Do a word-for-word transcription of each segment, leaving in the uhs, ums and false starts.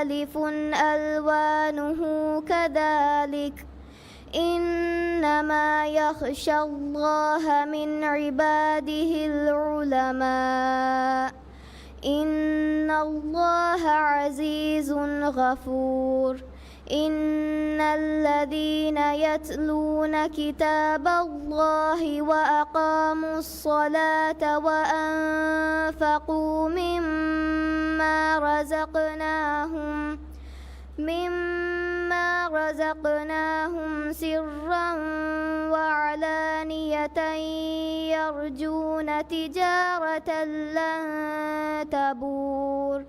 مختلف ألوانه كذلك إنما يخشى الله من عباده العلماء إن الله عزيز غفور إن الذين يتلون كتاب الله وأقاموا الصلاة وأنفقوا مما رزقناهم مما رزقناهم سرا وعلانية يرجون تجارة لن تبور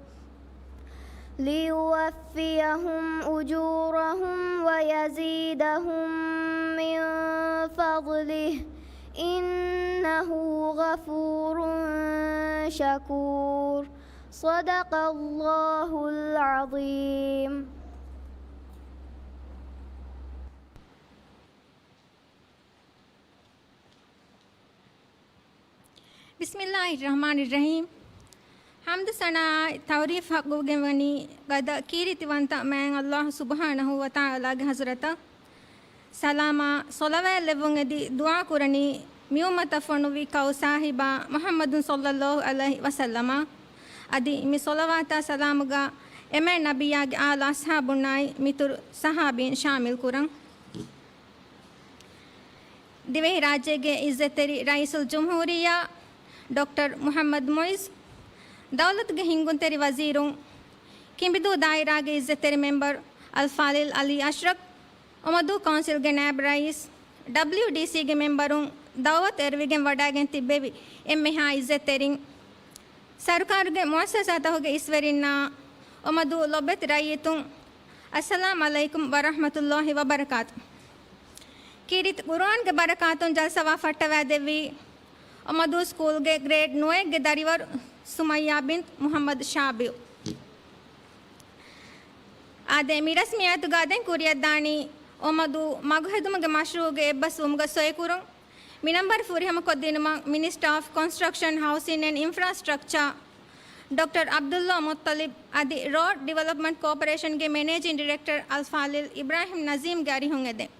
ليوفيهم أجورهم ويزيدهم من فضله إنه غفور شكور صدق الله العظيم. ބިސްމިއްލާހިއްރަޙްމާނިއްރަޙީމް. ޙަމްދު ސަނާއާއި ތަޢުރީފް ޙައްޤުވެގެންވަނީ ގަދަ ކީރިތިވަންތަ މާތް ﷲ ސުބްޙާނަހޫ ވަތަޢާލާގެ ޙަޟްރަތަށް. ސަލާމާ ޞަލަވާތް ލެއްވުން އެދި ދުޢާ ކުރަނީ މިއުއްމަތަށް ފޮނުއްވި ކައު ޞާޙިބާ މުޙައްމަދު ޞައްލައްލާހު ޢަލައިހި ވަސައްލަމަށް. އަދި މި ޞަލަވާތާ ސަލާމުގަ އެންމެ ނަބިއްޔާގެ އާލު އަޞްޙާބުންނާއި މިތުރު ޞަޙާބީން ޝާމިލް ކުރަން. ދިވެހިރާއްޖޭގެ އިއްޒަތްތެރި ރައީސުލްޖުމްހޫރިއްޔާ ޑޮކްޓަރ މުޙައްމަދު މުޢިއްޒު، ދައުލަތުގެ ހިންގުންތެރި ވަޒީރުން، ކިނބިދޫ ދާއިރާގެ އިއްޒަތްތެރި މެމްބަރު އަލްފާޟިލް ޢަލީ އަޝްރަފް، އޮމަދޫ ކައުންސިލްގެ ނާއިބް ރައީސް، ޑަބްލިޔުޑީސީގެ މެމްބަރުން، ދަޢުވަތު އެރުވިގެން ވަޑައިގެން ތިއްބެވި އެންމެހާ އިއްޒަތްތެރިން، ސަރުކާރުގެ މުއައްސަސާތަކުގެ އިސްވެރިންނާ އޮމަދޫ ލޮބެތި ރައްޔިތުން، އައްސަލާމް ޢަލައިކުމް ވަރަޙްމަތުﷲ ވަބަރަކާތު. ކީރިތި ޤުރުއާންގެ ބަރަކާތުން ޖަލްސާވާ ފައްޓަވާދެއްވީ އޮމަދޫ ސްކޫލްގެ ގްރޭޑް ނުވައެއްގެ ދަރިވަރު ސުމައްޔާ ބިންތު މުޙައްމަދު ޝާބިޔު. އާދެ، މި ރަސްމިއްޔާތުގަ ދެން ކުރިއަށްދާނީ އޮމަދޫ މަގުހެދުމުގެ މަޝްރޫޢުގެ އެއްބަސްވުމުގަ ސޮއިކުރުން. މި ނަންބަރު ފުރިހަމަކޮށްދިނުމަށް މިނިސްޓަރ އޮފް ކޮންސްޓްރަކްޝަން، ހައުސިން އެންޑް އިންފްރާސްޓްރަކްޗާ ޑޮކްޓަރ ޢަބްދުﷲ މުއްޠަލިބް އަދި ރޯޑް ޑިވެލޮޕްމަންޓް ކޯޕަރޭޝަންގެ މެނޭޖިން ޑިރެކްޓަރ އަލްފާޟިލް އިބްރާހިމް ނަޒީމްގެ އަރިހުން އެދެން.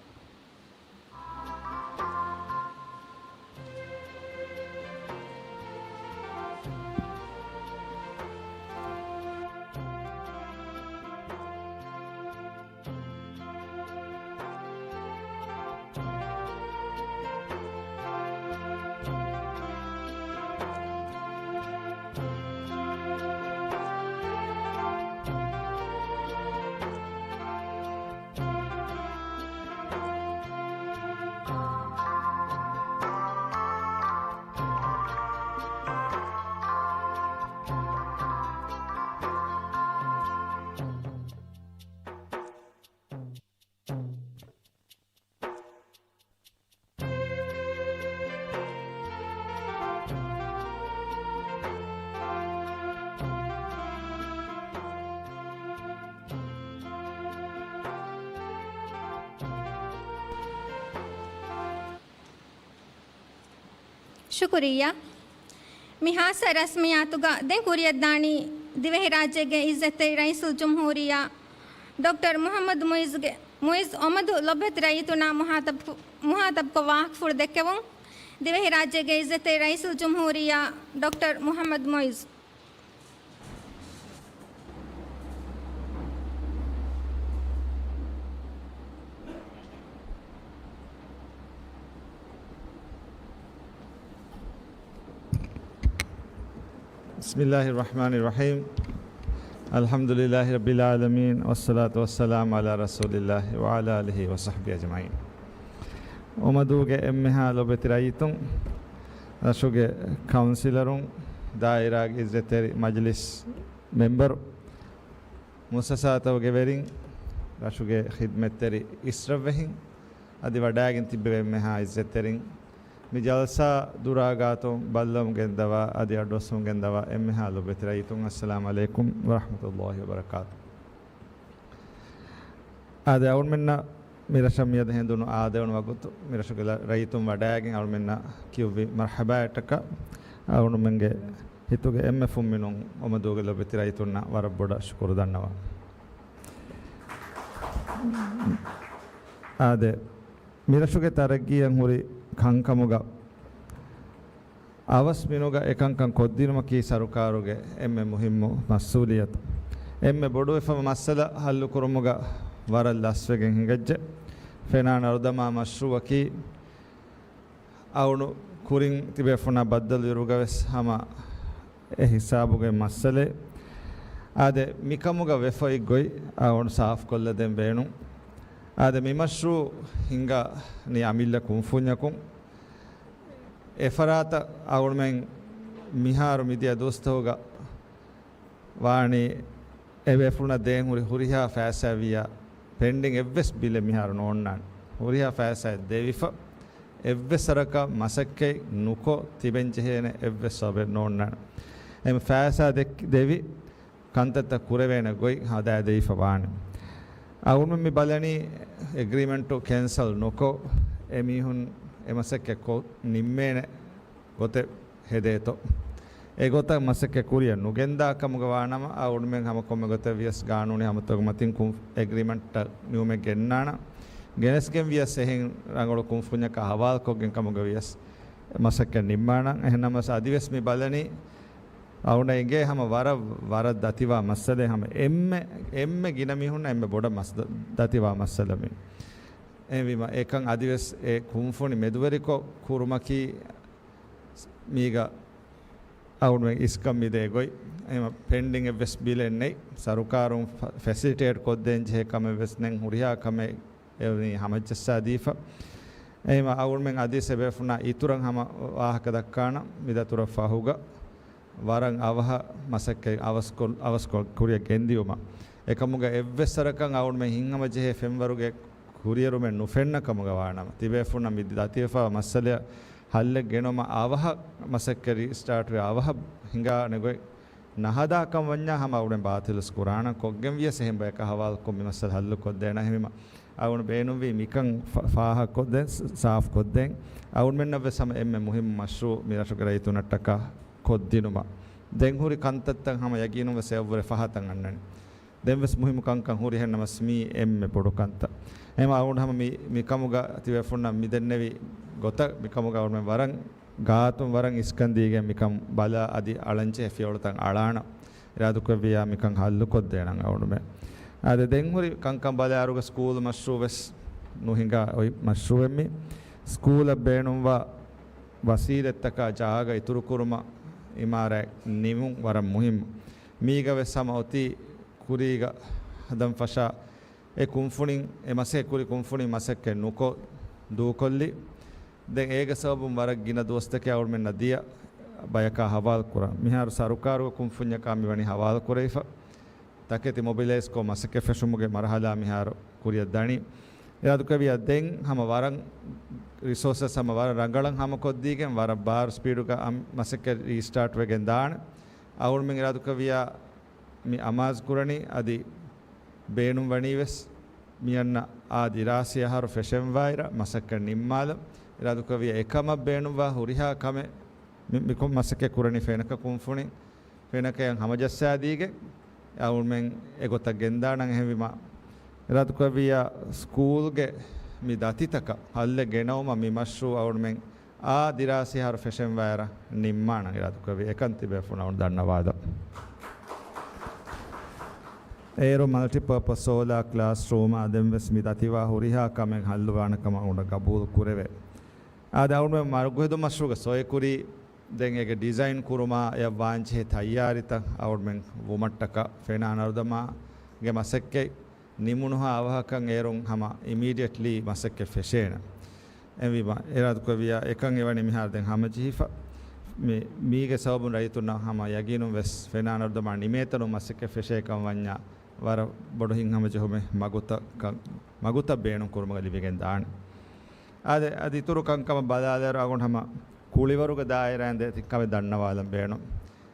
ޝުކުރިއްޔާ. މި ހާއްސަ ރަސްމިއްޔާތުގަ ދެން ކުރިއަށްދާނީ ދިވެހިރާއްޖޭގެ އިއްޒަތްތެރި ރައީސުލްޖުމްހޫރިއްޔާ ޑޮކްޓަރ މުޙައްމަދު މުޢިއްޒުގެ، މުޢިއްޒު އޮމަދު ލޮބުވެތި ރައްޔިތުންނާ މުޚާތަބް، މުޚާތަބްކޮށް ވާހަކަފުޅު ދެއްކެވުން. ދިވެހިރާއްޖޭގެ އިއްޒަތްތެރި ރައީސުލްޖުމްހޫރިއްޔާ ޑޮކްޓަރ މުޙައްމަދު މުޢިއްޒު. بسم الله الرحمن الرحيم. الحمد لله رب العالمين، والصلاة والسلام على رسول الله وعلى آله وصحبه أجمعين. އޮމަދޫގެ އެންމެހާ ލޮބެތި ރައްޔިތުން، ރަށުގެ ކައުންސިލަރުން، ދާއިރާގެ އިއްޒަތްތެރި މަޖިލިސް މެމްބަރު، މުއައްސަސާތަކުގެ ވެރިން، ރަށުގެ ޚިދްމަތްތެރި އިސްރަށްވެހިން، އަދި ވަޑައިގެން ތިއްބެވި އެންމެހާ އިއްޒަތްތެރިން، މި ޖަލްސާ ދުރާގާތުން ބައްލަވަމުންގެންދަވާ އަދި އަޑުއައްސަމުންގެންދަވާ އެންމެހާ ލޮބެތި ރައްޔިތުން، އައްސަލާމް ޢަލައިކުމް ވަރަޙްމަތުﷲ ވަބަރަކާތު. އާދެ، އަޅުމެންނަށް މި ރަށަށް މިއަދު ހެނދުނު އާދެވުނު ވަގުތު، މި ރަށުގެ ރައްޔިތުން ވަޑައިގެން އަޅުމެންނަށް ކިޔުއްވި މަރްޙަބާއަށްޓަކާ، އަޅުމެންގެ ހިތުގެ އެންމެ ފުންމިނުން އޮމަދޫގެ ލޮބެތި ރައްޔިތުންނަށް ވަރަށް ބޮޑަށް ޝުކުރު ދަންނަވަން. އާދެ، މިރަށުގެ ތަރައްގީއަށް ހުރި ކަންކަމުގަ އަވަސް މިނުގަ އެކަންކަން ކޮށްދިނުމަކީ ސަރުކާރުގެ އެންމެ މުހިއްމު މަސްއޫލިއްޔަތު. އެންމެ ބޮޑުވެފަވާ މައްސަލަ ހައްލުކުރުމުގަ ވަރަށް ލަސްވެގެން ހިނގައްޖެ. ފެނާން އަޅުދަމާ މަޝްރޫއަކީ އަޅުގަނޑު ކުރިން ތިބޭފުޅުންނާ ބައްދަލުވިއިރުގަވެސް ހަމަ އެ ހިސާބުގެ މައްސަލައެއް. އާދެ، މިކަމުގަ ވެފައި ގޮތް އަޅުގަނޑު ސާފުކޮށްލަދޭން ބޭނުން. އާދެ، މި މަޝްރޫއު ހިންގަނީ އަމިއްލަ ކުންފުންޏަކުން. އެފަރާތަށް އަޅުގަނޑުމެން މިހާރު މިދިޔަ ދުވަސްތަކުގަ ވާނީ އެބޭފުޅުންނަށް ދޭން ހުރި ހުރިހާ ފައިސާއެއް ވިއްޔާ ޕެންޑިން އެއްވެސް ބިލެއް މިހާރު ނޯންނާނެ. ހުރިހާ ފައިސާއެއް ދެވިފަ، އެއްވެސް ވަރަކަށް މަސައްކަތް ނުކޮށް ތިބެން ޖެހޭނެ އެއްވެސް ސަބަބެއް ނޯންނާނެ. އެހެން ފައިސާ ދެ-، ދެވި ކަންތައްތައް ކުރެވޭނެ ގޮތް ހަދާދެވިފަ ވާނެ. އަޅުގަނޑު މި ބަލަނީ އެގްރިމެންޓު ކެންސަލް ނުކޮށް، އެމީހުން އެ މަސައްކަތް ކޮށް ނިންމޭނެ ގޮތެއް ހެދޭތޯ. އެގޮތަށް މަސައްކަތް ކުރިއަށް ނުގެންދާ ކަމުގަ ވާނަމަ، އަޅުގަނޑުމެން ހަމަ ކޮންމެ ގޮތެއް ވިޔަސް ގާނޫނީ ހަމަތަކުގެ މަތިން ކުން-، އެގްރިމެންޓަށް ނިމުމެއް ގެންނާނަން. ގެނެސްގެން ވިޔަސް އެހެން ރަނގަޅު ކުންފުންޏަކާ ހަވާލުކޮށްގެން ކަމުގަ ވިޔަސް މަސައްކަތް ނިންމާނަން. އެހެންނަމަވެސް އަދިވެސް މި ބަލަނީ އަޅުގަނޑަށް އެނގޭ ހަމަ ވަރަށް، ވަރަށް ދަތިވާ މައްސަލައެއް، ހަމަ އެންމެ، އެންމެ ގިނަ މީހުންނަށް އެންމެ ބޮޑަށް މަސް-، ދަތިވާ މައްސަލަ މި. އެހެންވީމަ އެކަން އަދިވެސް އެ ކުންފުނި މެދުވެރިކޮށް ކުރުމަކީ މީގަ އަޅުގަނޑުމެން އިސްކަން މިދޭ ގޮތް. އެހެންވީމަ ޕެންޑިން އެއްވެސް ބިލެއް ނެތް. ސަރުކާރުން ފަ-، ފެސިލިޓޭޓް ކޮށްދޭން ޖެހޭ ކަމެއްވެސް ނެތް. ހުރިހާ ކަމެއް އެވަނީ ހަމަޖައްސާދީފަ. އެހެންވީމަ އަޅުގަނޑުމެން އަދިވެސް އެބޭފުޅުންނާ އިތުރަށް ހަމަ ވާހަކަ ދައްކާނަން މިދަތުރަށް ފަހުގަ ވަރަށް އަވަހަށް މަސައްކަތް އަވަސްކޮށް، އަވަސްކޮށް ކުރިއަށް ގެންދިޔުމަށް. އެކަމުގަ އެއްވެސް ވަރަކަށް އަޅުގަނޑުމެން ހިތްހަމަޖެހޭ ފެންވަރުގެ ކުރިއެރުމެއް ނުފެންނަ ކަމުގަ ވާނަމަ، ތިބޭފުޅުންނަށް މި ދަތިވެފަވާ މައްސަލައަށް ހައްލެއް ގެނައުމަށް އަވަހަށް މަސައްކަތް ރީސްޓާޓްވެ އަވަހަށް ހިނގާނެ ގޮތް ނަހަދާކަން ވަންޏާ ހަމަ އަޅުގަނޑުމެން ބާތިލުވެސް ކުރާނަން. ކޮށްގެން ވިޔަސް އެހެން ބަޔަކާ ހަވާލުކޮށް މި މައްސަލަ ހައްލުކޮށްދޭނަން. އެހެންވީމަ އަޅުގަނޑު ބޭނުންވީ މިކަން ފަ-، ފާހަގަކޮށްދޭން، ސ-، ސާފުކޮށްދޭން. އަޅުގަނޑުމެންނަށްވެސް ހަމަ އެންމެ މުހިއްމު މަޝްރޫއު މި ރަށުގެ ރައްޔިތުންނަށްޓަކާ ކޮށްދިނުމަށް. ދެން ހުރި ކަންތައްތައް ހަމަ ޔަގީނުންވެސް އެއަށްވުރެ ފަހަތަށް އަންނަނީ. ދެންވެސް މުހިއްމު ކަންކަން ހުރި، އެހެންނަމަވެސް މީ އެންމެ ބޮޑު ކަންތައް. އެހެންވީމަ އަޅުގަނޑު ހަމަ މި، މިކަމުގަ ތިބޭފުޅުންނަށް މިދެންނެވި ގޮތަށް މިކަމުގަ އަޅުގަނޑުމެން ވަރަށް ގާތުން ވަރަށް އިސްކަން ދީގެން މިކަން ބަލާ އަދި އަޅަންޖެހޭ ފިޔަވަޅުތައް އަޅާނަން. އިރާދަކުރެއްވިއްޔާ މިކަން ހައްލުކޮށްދޭނަން އަޅުގަނޑުމެން. އާދެ، ދެން ހުރި ކަންކަން ބަލާއިރުގަ ސްކޫލް މަޝްރޫއުވެސް ނުހިނގާ އޮތް މަޝްރޫއެއް މީ. ސްކޫލަށް ބޭނުންވާ ވަސީލަތްތަކާ ޖާގަ އިތުރުކުރުމަށް އިމާރާތް ނިމުން ވަރަށް މުހިއްމު. މީގަވެސް ހަމަ އޮތީ ކުރީގަ ހަދަން ފަށާ އެ ކުންފުނިން، އެ މަސައްކަތް ކުރި ކުންފުނިން މަސައްކަތް ނުކޮށް ދޫކޮށްލި. ދެން އޭގެ ސަބަބުން ވަރަށް ގިނަ ދުވަސްތަކެއް އަޅުގަނޑުމެންނަށް ދިޔަ ބަޔަކާ ހަވާލު ކުރަން. މިހާރު ސަރުކާރުގެ ކުންފުންޏަކާ މިވަނީ ހަވާލު ކުރެވިފަ. ތަކެތި މޮބިލައިޒްކޮށް މަސައްކަތް ފެށުމުގެ މަރުހަލާ މިހާރު ކުރިއަށް ދަނީ. އިރާދަކުރެއްވިއްޔާ ދެން ހަމަ ވަރަށް ރިސޯސަސް ހަމަ ވަރަށް ރަނގަޅަށް ހަމަކޮށްދީގެން ވަރަށް ބާރު ސްޕީޑުގަ އަމް-، މަސައްކަތް ރީސްޓާޓް ވެގެން ދާނެ. އަޅުގަނޑުމެން އިރާދަކުރެއްވިއްޔާ މި އަމާޒު ކުރަނީ އަދި ބޭނުން ވަނީވެސް މިއަންނަ އާ ދިރާސީ އަހަރު ފެށެންވާއިރަށް މަސައްކަތް ނިންމާލަން. އިރާދަކުރެއްވިއްޔާ އެކަމަށް ބޭނުންވާ ހުރިހާ ކަމެއް މި-، މިކޮށް މަސައްކަތް ކުރަނީ ފެނަކަ ކުންފުނިން، ފެނަކަޔަށް ހަމަޖައްސާދީގެން އަޅުގަނޑުމެން އެގޮތަށް ގެންދާނަން. އެހެންވީމަ އިރާދަކުރެއްވިއްޔާ ސްކޫލްގެ މި ދަތިތަކަށް ހައްލެއް ގެނައުމަށް މި މަޝްރޫއު އަޅުގަނޑުމެން އާ ދިރާސީ އަހަރު ފެށެންވާއިރަށް ނިންމާނަން އިރާދަކުރެއްވި އެކަން ތިބޭފުޅުންނަށް ދަންނަވާލަން. އޭރު މަލްޓިޕާޕަސް ސޯލާ ކްލާސް ރޫމާ ދެންވެސް މި ދަތިވާ ހުރިހާ ކަމެއް ހައްލުވާނެ ކަމަށް އަޅުގަނޑަށް ގަބޫލު ކުރެވޭ. އާދެ، އަޅުގަނޑުމެން މަރުގެދު މަޝްރޫއުގެ ސޮއި ކުރީ، ދެން އޭގެ ޑިޒައިން ކުރުމާ އެއަށް ވާންޖެހޭ ތައްޔާރީތައް އަޅުގަނޑުމެން ވުމަށްޓަކާ ފެނާން އަޅުދަމާގެ މަސައްކަތް ނިމުނުހާ އަވަހަކަށް އޭރުން ހަމަ އިމީޑިއެޓްލީ މަސައްކަތް ފެށޭނެ. އެހެންވީމަ، އިރާދަކުރެއްވިއްޔާ އެކަން އެވަނީ މިހާރު ދެން ހަމަޖެހިފަ. މި-، މީގެ ސަބަބުން ރައްޔިތުންނަށް ހަމަ ޔަގީނުން ވެސް ފެނާން އަޅުދަމާ ނިމޭތަނުން މަސައްކަތް ފެށޭ ކަމަށް ވަންޏާ ވަރަށް ބޮޑު ހިތްހަމަޖެހުމެއް މަގުތައް ކަ-، މަގުތައް ބޭނުން ކުރުމުގަ ލިބިގެން ދާނެ. އާދެ، އަދި އިތުރު ކަންކަމަށް ބަލާލާއިރު އަޅުގަނޑު ހަމަ ކުޅިވަރުގެ ދާއިރާއިން ދެތިން ކަމެއް ދަންނަވާލަން ބޭނުން.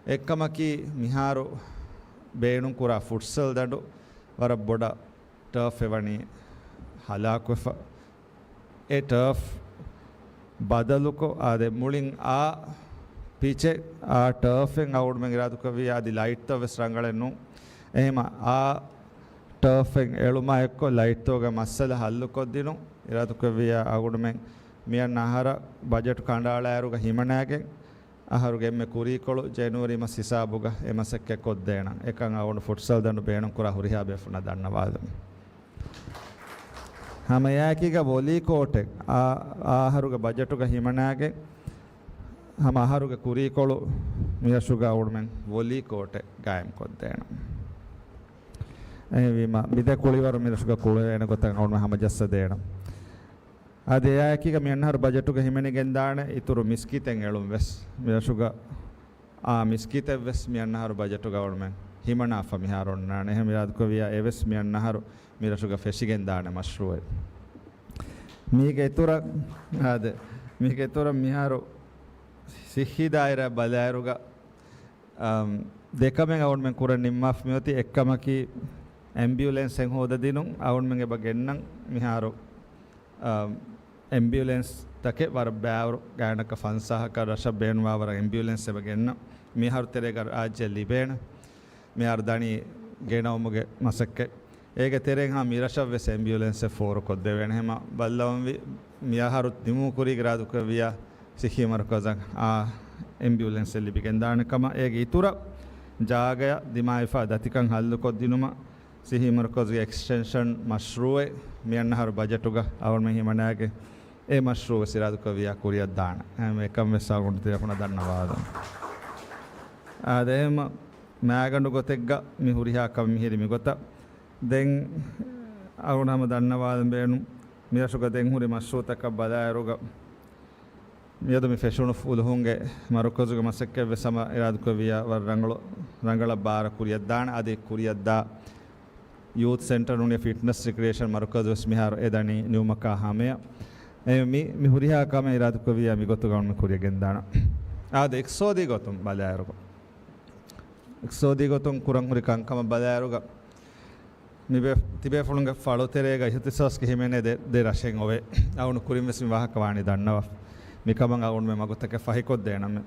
އެއްކަމަކީ، މިހާރު ބޭނުން ކުރާ ފުޓްސަލް ދަނޑު ވަރަށް ބޮޑަށް ޓާފް އެވަނީ ހަލާކުވެފަ. އެ ޓާފް ބަދަލުކޮށް، އާދެ، މުޅިން އާ ޕިޗެއް، އާ ޓާފެއް އަޅުގަނޑުމެން އިރާދަކުރެއްވިއްޔާ އަދި ލައިޓްތައް ވެސް ރަނގަޅެއް ނޫން. އެހެންވީމަ އާ ޓާރފެއް އެޅުމާ އެއްކޮށް ލައިޓްތޯގެ މައްސަލަ ހައްލުކޮށްދިނުން. އިރާދަކުރެއްވިއްޔާ އަޅުގަނޑުމެން މިއަންނަ އަހަރަށް ބަޖެޓު ކަނޑައަޅާއިރުގަ ހިމަނާގެން އަހަރުގެ އެންމެ ކުރީކޮޅު ޖެނުއަރީ މަސް ހިސާބުގަ އެ މަސައްކަތް ކޮށްދޭނަން. އެކަން އަޅުގަނޑު ފުޓްސަލް ދަނޑު ބޭނުންކުރާ ހުރިހާ ބޭފުޅުންނަށް ދަންނަވާލަން. ހަމައެއާއެކީގަ ވޮލީ ކޯޓެއް، އާ، އާ އަހަރުގެ ބަޖެޓުގަ ހިމަނާގެން ހަމަ އަހަރުގެ ކުރީކޮޅު މިރަށުގަ އަޅުގަނޑުމެން ވޮލީ ކޯޓެއް ގާއިމްކޮށްދޭނަން. އެހެންވީމަ، މިދެ ކުޅިވަރު މިރަށުގަ ކުޅެވޭނެ ގޮތަށް އަޅުގަނޑުމެން ހަމަޖައްސަދޭނަން. އަދި އެއާއެކީގަ މިއަންނަ އަހަރު ބަޖެޓުގަ ހިމެނިގެންދާނެ އިތުރު މިސްކިތެއް އެޅުން ވެސް. މިރަށުގަ އާ މިސްކިތެއް ވެސް މިއަންނަ އަހަރު ބަޖެޓުގަ އަޅުގަނޑުމެން ހިމަނާފަ މިހާރު އޮންނާނެ. އެހެން އިރާދަކުރެއްވިއްޔާ އެވެސް މިއަންނަ އަހަރު މިރަށުގަ ފެށިގެންދާނެ މަޝްރޫއެއް. މީގެ އިތުރަށް، އާދެ، މީގެ އިތުރަށް މިހާރު ސިއްހީ ދާއިރާ ބަލާއިރުގަ، އަމް، ދެކަމެއް އަޅުގަނޑުމެން ކުރަން ނިންމާފަ މިއޮތީ. އެއްކަމަކީ، އެމްބިއުލެންސެއް ހޯދަދިނުން. އަޅުގަނޑުމެން އެބަ ގެންނަން މިހާރު، އަމް، އެމްބިއުލެންސްތަކެއް ވަރަށް ބައިވަރު ގާތްގަނޑަކަށް ފަންސާހަކަށް ރަށަށް ބޭނުންވާ ވަރަށް އެމްބިއުލެންސް އެބަ ގެންނަން. މިހާރު ތެރޭގަ ރާއްޖެ ލިބޭނެ. މިހާރު ދަނީ ގެނައުމުގެ މަސައްކަތް. އޭގެ ތެރެއިން ހަމަ މިރަށަށް ވެސް އެމްބިއުލެންސެއް ފޯރުކޮށްދެވޭނެ. ހަމަ ބައްލަވަންވީ މިއަހަރު ދިމުކުރީގަ އިރާދަކުރެއްވިއްޔާ ސިއްހީ މަރުކަޒަށް އާ އެމްބިއުލެންސެއް ލިބިގެންދާނެ ކަމަށް. އޭގެ އިތުރަށް ޖާގަޔަށް ދިމާވެފަ ދަތިކަން ހައްލުކޮށްދިނުމަށް ސިއްހީ މަރުކަޒުގެ އެކްސްޓެންޝަން މަޝްރޫއެއް މިއަންނަ އަހަރު ބަޖެޓުގަ އަޅުގަނޑުމެން ހިމަނާގެން އެ މަޝްރޫއު ވެސް އިރާދަކުރެއްވިއްޔާ ކުރިއަށްދާނެ. އެހެން އެކަން ވެސް އަޅުގަނޑު ތިބޭފުޅުންނަށް ދަންނަވާލަން. އާދެ، އެހެންމަ މާގަނޑު ގޮތެއްގަ މި ހުރިހާ ކަމެއް މިހިރީ މިގޮތަށް. ދެން އަޅުގަނޑު ހަމަ ދަންނަވާލަން ބޭނުން، މިރަށުގަ ދެން ހުރި މަޝްރޫއުތަކަށް ބަލާއިރުގަ، މިއަދު މި ފެށުނު ފުލުހުންގެ މަރުކަޒުގެ މަސައްކަތް ވެސް ހަމަ އިރާދަކުރެއްވިއްޔާ ވަރަށް ރަނގަޅު، ރަނގަޅަށް ބާރަށް ކުރިއަށްދާނެ. އަދި ކުރިއަށްދާ ޔޫތު ސެންޓަރ ނޫނީ ފިޓްނަސް ރިކްރިއޭޝަން މަރުކަޒު ވެސް މިހާރު އެ ދަނީ ނިމުމަކާ ހަމަޔަށް. އެ މި، މި ހުރިހާ ކަމެއް އިރާދަކުރެއްވިއްޔާ މިގޮތުގަ އަޅުގަނޑު ކުރިއަށް ގެންދާނަން. އާދެ، އިޤްތިޞާދީ ގޮތުން ބަލާއިރު، އިޤްތިޞާދީ ގޮތުން ކުރަން ހުރި ކަންކަމަށް ބަލާއިރުގަ، މި ބޭ-، ތިބޭފުޅުންގެ ފަޅުތެރޭގަ އިހުތިޞާޞްގެ ހިމެނޭ ދެ، ދެ ރަށެއް އޮވޭ. އަޅުގަނޑު ކުރިން ވެސް މި ވާހަކަ ވާނީ ދަންނަވާފަ. މިކަމަށް އަޅުގަނޑުމެން މަގުތަކެއް ފަހިކޮށްދޭނަމޭ.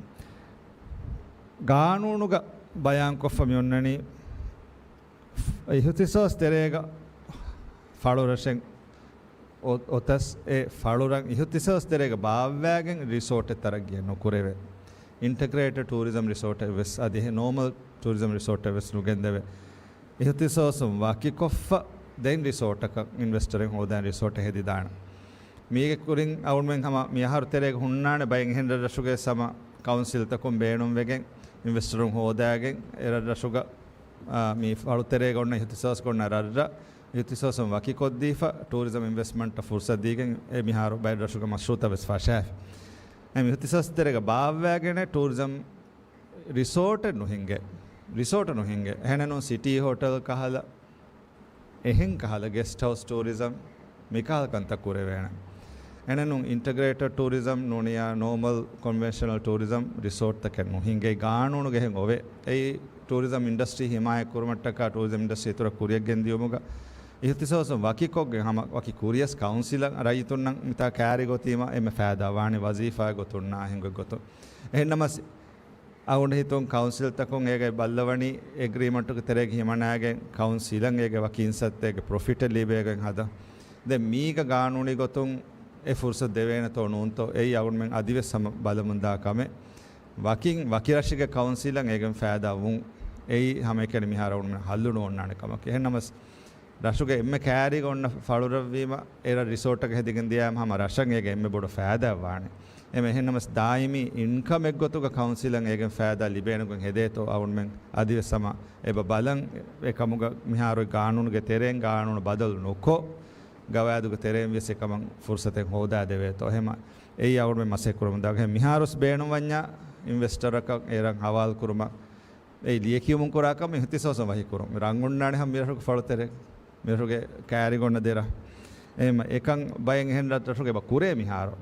ގާނޫނުގަ ބަޔާންކޮށްފަ މި އޮންނަނީ، އިހުތިޞާޞް ތެރޭގަ ފަޅުރަށެއް އޮ-، އޮތަސް އެ ފަޅުރަށް އިހުތިޞާޞް ތެރޭގަ ބާއްވާގެން ރިސޯޓެއް ތަރައްގީ ނުކުރެވޭ. އިންޓަގްރޭޓެޑް ޓޫރިޒަމް ރިސޯޓެއް ވެސް އަދި ނޯމަލް ޓޫރިޒަމް ރިސޯޓެއް ވެސް ނުގެންދެވޭ. އިހުތިޞާޞުން ވަކިކޮށްފަ ދެން ރިސޯޓަކަށް އިންވެސްޓަރެއް ހޯދާން ރިސޯޓެއް ހެދިދާނެ. މީގެ ކުރިން އަޅުގަނޑުމެން ހަމަ މިއަހަރު ތެރޭގަ ހުންނާނެ ބައެއް އެހެން ރަށްރަށުގެ ހަމަ ކައުންސިލްތަކުން ބޭނުންވެގެން އިންވެސްޓަރުން ހޯދާގެން އެ ރަށްރަށުގަ، އާ، މި ފަޅުތެރޭގަ އޮންނަ އިހުތިޞާޞް އޮންނަ ރަށްރަށް އިހުތިޞާޞުން ވަކިކޮށްދީފަ ޓޫރިޒަމް އިންވެސްޓްމަންޓަށް ފުރުޞަތު ދީގެން އެ މިހާރު ބައެއް ރަށުގެ މަޝްރޫޢުތައް ވެސް ފަށާފި. އެ މި އިހުތިޞާޞް ތެރޭގަ ބާއްވާގެނެ ޓޫރިޒަމް ރިސޯޓެއް ނުހިންގޭ. ރިސޯޓެއް ނުހިންގޭ. އެހެނެއް ނޫން ސިޓީ ހޮޓެލް ކަހަލަ، އެހެން ކަހަލަ ގެސްޓް ހައުސް ޓޫރިޒަމް މިކަހަލަ ކަންތައް ކުރެވޭނެ. އެހެނެއް ނޫން އިންޓަގްރޭޓެޑް ޓޫރިޒަމް ނޫނިޔާ ނޯމަލް ކޮންވެންޝަނަލް ޓޫރިޒަމް ރިސޯޓްތަކެއް ނުހިންގޭ. ގާނޫނުގަ އެހެން އޮވޭ. އެއީ ޓޫރިޒަމް އިންޑަސްޓްރީ ހިމާޔަތް ކުރުމަށްޓަކާ ޓޫރިޒަމް އިންޑަސްޓްރީ އިތުރަށް ކުރިއަށް ގެންދިޔުމުގަ އިހުތިޞާޞުން ވަކިކޮށްގެން ހަމަ ވަކި ކުރިޔަސް ކައުންސިލަށް ރައްޔިތުންނަށް މިތާ ކައިރި ގޮތީމަ އެންމެ ފައިދާ ވާނީ ވަޒީފާ ގޮތުންނާ އެހެން ގޮތްގޮތުން. އެހެންނަމަސް އަޅުގަނޑު ހިތުން ކައުންސިލްތަކުން އޭގެ ބައްލަވަނީ އެގްރީމަންޓުގެ ތެރޭގަ ހިމަނާގެން ކައުންސިލަށް އޭގެ ވަކި އިންސައްތައެއްގެ ޕްރޮފިޓެއް ލިބޭގެން ހަދަން. ދެން މީގަ ގާނޫނީ ގޮތުން އެ ފުރުޞަތު ދެވޭނެތޯ ނޫންތޯ އެއީ އަޅުގަނޑުމެން އަދިވެސް ހަމަ ބަލަމުންދާ ކަމެއް. ވަކިން ވަކި ރަށެއްގެ ކައުންސިލަށް އޭގެން ފައިދާ ވުން އެއީ ހަމައެކަނި މިހާރު އަޅުގަނޑުމެން ހައްލު ނުއޮންނާނެ ކަމަކީ. އެހެންނަމަސް ރަށުގެ އެންމެ ކައިރީގަ އޮންނަ ފަޅުރަށްވީމަ، އެ ރަށް ރިސޯޓަކަށް ހެދިގެން ދިޔައިމަ ހަމަ ރަށަށް އޭގެ އެންމެ ބޮޑު ފައިދާއެއް ވާނެ. އެމެ އެހެންނަމަސް ދާއިމީ އިންކަމެއްގޮތުގަ ކައުންސިލަށް އޭގެން ފައިދާ ލިބޭނެގޮތް ހެދޭތޯ އަޅުގަނޑުމެން އަދިވެސް ހަމަ އެބަ ބަލަން. އެކަމުގަ މިހާރު ގާނޫނުގެ ތެރެއިން ގާނޫނު ބަދަލު ނުކޮށް، ގަވާއިދުގެ ތެރެއިން ވިޔަސް އެކަމަށް ފުރުޞަތެއް ހޯދާދެވޭތޯ. އެހެމަ އެއީ އަޅުގަނޑުމެން މަސައްކަތް ކުރަމުން ދާ. އެހެން މިހާރުވެސް ބޭނުންވަންޏާ އިންވެސްޓަރަކަށް އޭރަށް ހަވާލު ކުރުމަށް އެ ލިޔެކިޔުމުން ކުރާ ކަމެއް އިހުތިސޯސުން ވަކިކުރުން. ރަނގުންނާނެ ހަމަ މިރަށުގެ ފަޅުތެރެ، މިރަށުގެ ކައިރިގަ އޮންނަ ދެ ރަށް. އެހެން އެކަން ބައެއް އެހެން ރަށްރަށުގަ އެބަ ކުރޭ މިހާރު.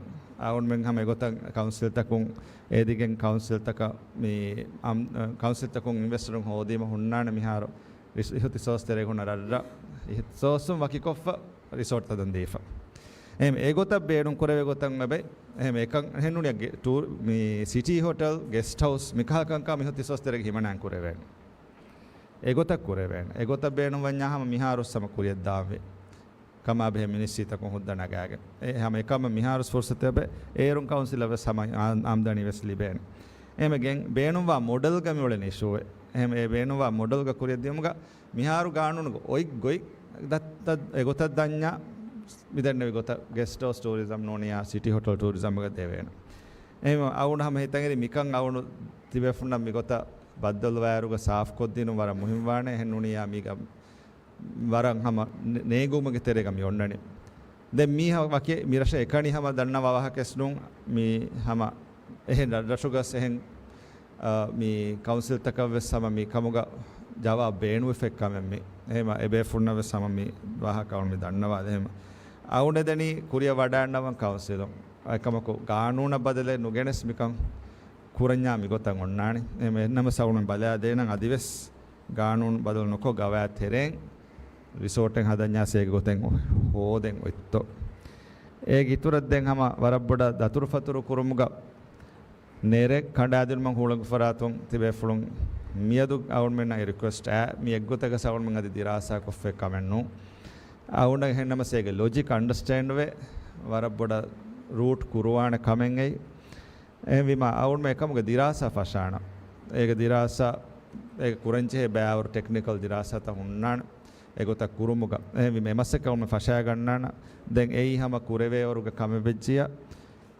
އަޅުގަނޑުމެން ހަމަ އެގޮތަށް ކައުންސިލްތަކުން އެދިގެން ކައުންސިލްތަކަށް މި އަމް، ކައުންސިލްތަކުން އިންވެސްޓަރުން ހޯދީމަ ހުންނާނެ މިހާރު ރިސް، އިހުތިސޯސް ތެރޭގަ ހުންނަ ރަށްރަށް އިހުތިސޯސުން ވަކިކޮށްފަ ރިސޯޓްތައް ދަން ދީފަ. އެހެން އެގޮތަށް ބޭނުން ކުރެވޭ ގޮތަށް އެބައި. އެހެން އެކަން އެހެން ނޫނިއްޔާ ގެ، ޓޫ، މި ސިޓީ ހޮޓެލް، ގެސްޓް ހައުސް މިކަހަލަ ކަންކަން އިހުތިސޯސް ތެރޭގަ ހިމަނާން ކުރެވޭނެ. އެގޮތަށް ކުރެވޭނެ. އެގޮތަށް ބޭނުންވަންޏާ ހަމަ މިހާރުސް ހަމަ ކުރިޔަށްދާންވީ. ކަމާބެހޭ މިނިސްޓްރީތަކުން ހުއްދަ ނަގާގެން. އެ ހަމަ އެކަމަށް މިހާރުސް ފުރުސަތެއް އެބަ އޭރުން ކައުންސިލަށް ވެސް ހަމަ އާ-، އާމްދަނީ ވެސް ލިބޭނެ. އެހެމެގެން ބޭނުންވާ މޮޑެލްގަ މިއުޅެނީ އިޝޫއެއް. އެހެމެ އެ ބޭނުންވާ މޮޑެލްގަ ކުރިޔަށްދިޔުމުގަ މިހާރު ގާނޫނުގަ އޮތް ގޮތް ދަ-، ދަ-، އެގޮތަށް ދަންޏާ މިދެންނެވި ގޮތަށް ގެސްޓް ހައުސް ޓޫރިޒަމް ނޫނިޔާ ސިޓީ ހޮޓެލް ޓޫރިޒަމްގަ ދެވޭނެ. އެހެމެ އަޅުގަނޑު ހަމަ ހިތަށްއެރި މިކަން އަޅުގަނޑު ތިބޭފުންނަށް މިގޮތަށް ބައްދަލުވާއިރުގަ ސާފްކޮށްދިނުން ވަރަށް މުހިންމުވާނެ. އެހެން ނޫނިޔާ މީގަ ވަރަށް ހަމަ ނޭ-، ނޭނގުމުގެ ތެރޭގަ މި އޮންނަނީ. ދެން މީ ހަ-، ވަކި މިރަށަށް އެކަނި ހަމަ ދަންނަވާ ވާހަކައެއް ނޫން. މީ ހަމަ އެހެން ރަށްރަށުގަސް އެހެން، އާ، މި ކައުންސިލްތަކަށް ވެސް ހަމަ މި ކަމުގަ ޖަވާބު ބޭނުންވެފައި ކަމެއް މީ. އެހެމަ އެބޭފުންނަށް ވެސް ހަމަ މި ވާހަކަ އަޅުން މި ދަންނަވާ. އެހެމަ އަޅުން އެދެނީ ކުރިއަށް ވަޑައިގަންނަވަން ކައުންސިލުން. އެކަމަކު ގާނޫނަށް ބަދަލެއް ނުގެނެސް މިކަން ކުރަންޏާ މިގޮތަށް އޮންނާނެ. އެހެމަ އެހެންނަމަސް އަޅުން ބަލާދޭނަން އަދިވެސް ގާނޫނު ބަދަލު ނުކޮށް ގަވާއިދު ތެރެއިން ރިސޯޓެއް ހަދަންޏާސް އޭގެ ގޮތެއް ހޯދެން އޮތްތޯ. އޭގެ އިތުރަށް ދެން ހަމަ ވަރަށް ބޮޑަށް ދަތުރުފަތުރު ކުރުމުގަ ނެރެ ކަނޑާދިނުމަށް ހުޅަނގު ފަރާތުން ތިބޭފުޅުން މިއަދު އަޅުންމެންނަށް ރިކުއެސްޓް އާ މި އެއްގޮތަކަސް އަޅުންމެން އަދި ދިރާސާކޮށްފައި ކަމެއް ނޫން. އަޅުން އެހެންނަމަސް އޭގެ ލޮޖިކް އަންޑަސްޓޭންޑްވެ ވަރަށް ބޮޑަށް ރޫޓް ކުރުވާނެ ކަމެއް އެއީ. އެހެންވީމާ އަޅުންމެން އެކަމުގެ ދިރާސާ ފަށާނަ. އޭގެ ދިރާސާ އޭގެ ކުރަންޖެހޭ ބައިވަރު ޓެކްނިކަލް ދިރާސާތައް ހުންނާނެ. އެގޮތަށް ކުރުމުގަ އެހެންވީމަ އެމަސައްކަތް އަޅުންމެން ފަށާގަންނާނަ. ދެން އެއީ ހަމަ ކުރެވޭވަރުގެ ކަމެއް ވެއްޖިއްޔާ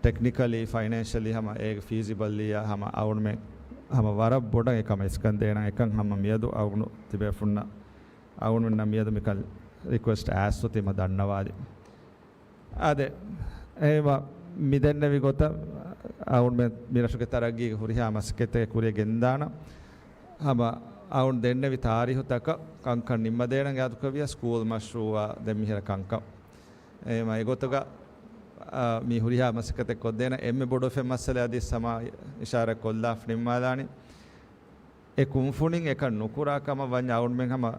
ޓެކްނިކަލީ، ފައިނޭންޝަލީ ހަމަ އޭގެ ފީޒިބަލީއާ ހަމަ އަޅުންމެން ހަމަ ވަރަށް ބޮޑަށް އެކަމަށް އިސްކަން ދޭނަން. އެކަން ހަމަ މިއަދު އަޅުގަނޑު ތިބޭފުންނަށް އަޅުގަނޑުމެންނަށް މިއަދު މިކަން ރިކުއެސްޓް އައިސްފަ ތިމަ ދަންނަވާލި. އާދެ، އެހެމަ މިދެންނެވި ގޮތަށް އަޅުންމެން މިރަށުގެ ތަރައްގީގެ ހުރިހާ މަސައްކަތެއް ކުރިޔަށް ގެންދާނަ. ހަމަ އަޅުން ދެންނެވި ތާރީހުތަކަށް ކަންކަން ނިންމަދޭނަން އާދުކަވިޔަސް ސްކޫލް މަޝްރޫއާ ދެން މިހިރަ ކަންކަން. އެހެމަ އެގޮތުގަ، އާ، މި ހުރިހާ މަސައްކަތެއް ކޮށްދޭނަ އެންމެ ބޮޑު އެއް މައްސަލަ އަދި ސަމާ އިޝާރަތް ކޮށްލާފަ ނިންމާލާނީ. އެ ކުންފުނިން އެކަން ނުކުރާ ކަމަށް ވަންޏާ އަޅުންމެން ހަމަ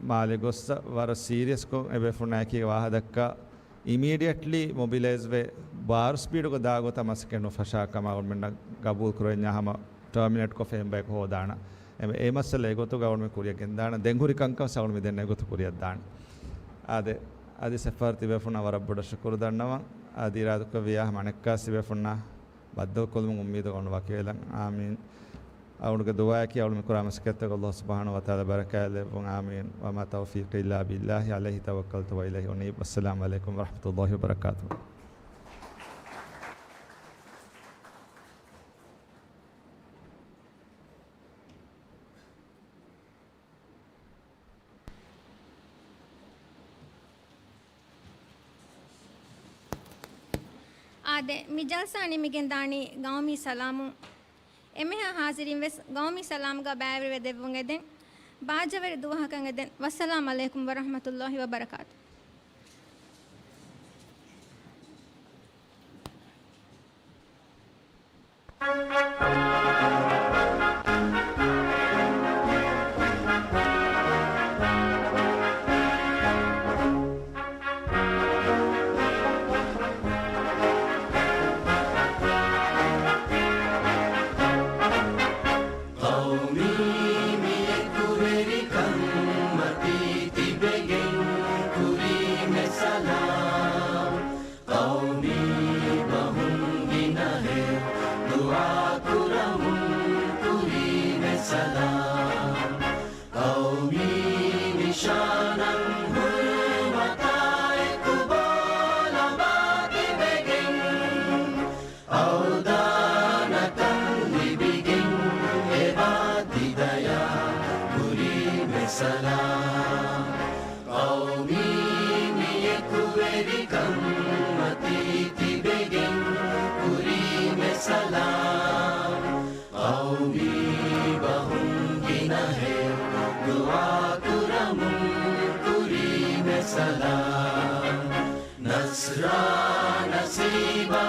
މާލެ ގޮއްސަ ވަރަށް ސީރިއަސްކޮށް އެބޭފުޅުންނާއެކީގަ ވާހަދައްކާ އިމީޑިއެޓްލީ މޮބިލައިޒްވެ ބާރު ސްޕީޑުގަ ދާ ގޮތަށް މަސައްކަތް ނުފަށާ ކަމަށް އަޅުންމެންނަށް ގަބޫލު ކުރެވެންޏާ ހަމަ ޓާމިނޭޓްކޮށް ފެންބަޔަކު ހޯދާނަ. އެ، އެ މައްސަލަ އެގޮތުގަ އަޅުންމެން ކުރިޔަށް ގެންދާނަ. ދެން ހުރި ކަންކަން އަޅުން މި ދެންނެވި ގޮތު ކުރިޔަށް ދާނަ. އާދެ، އަދި ސެފާރް ތިބޭފުންނަށް ވަރަށް ބޮޑަށް ޝުކުރު ދަންނަވަން. އާދެ، އިރާދަކުރެއްވިޔާ ހަމަ އަނެއްކާ ތިބޭފުންނާ ބައްދަލުކޮށްލުމުގެ އުއްމީދު އަޅުން ވަކިވެލަން. އާމީން. އަޅުގަނޑުގެ ދުޢާއަކީ އަޅުން މިކުރާ މަސައްކަތްތަކަށް ﷲ ސުބްޙާނަހޫ ވަތަޢާލާ ބަރަކާތްލެއްވުން. އާމީން. وما توفيقي إلا بالله عليه توكلت وإليه أنيب. والسلام عليكم ورحمة الله وبركاته. އާދެ، މި ޖަލްސާ ނިމިގެންދާނީ ގައުމީ ސަލާމުން. އެންމެހާ ހާޒިރީން ވެސް ގައުމީ ސަލާމުގަ ބައިވެރިވެ ދެއްވުން އެދެން. ބާއްޖަވެރި ދުވަހަކަށް އެދެން. ވައްސަލާމް ޢަލައިކުމް ވަރަޙްމަތުﷲ ވަބަރަކާތު. ޤައުމީ މި އެކުވެރިކަން މަތީ ތިބެގެން ކުރީމެ ސަލާމް. ޤައުމީ ބަހުން ގިނަހެޔޮ ދުޢާ ކުރަމުން ކުރީމެ ސަލާމް. ޤައުމީ ނިޝާނަށް ހުރުމަތާ އެކު ބޯ ލަނބާ ތިބެގެން، އަވްދާނަކަން ލިބިގެން އެބާ ތިދަޔާ ކުރީމެ ސަލާމް. ޤައުމީ މި އެކުވެރިކަން މަތީ ތިބެގެން ކުރީމެ ސަލާމް. ޤައުމީ ބަހުން ގިނަހެޔޮ ދުޢާ ކުރަމުން ކުރީމެ ސަލާމް. ނަޞްރާ ނަސީބާ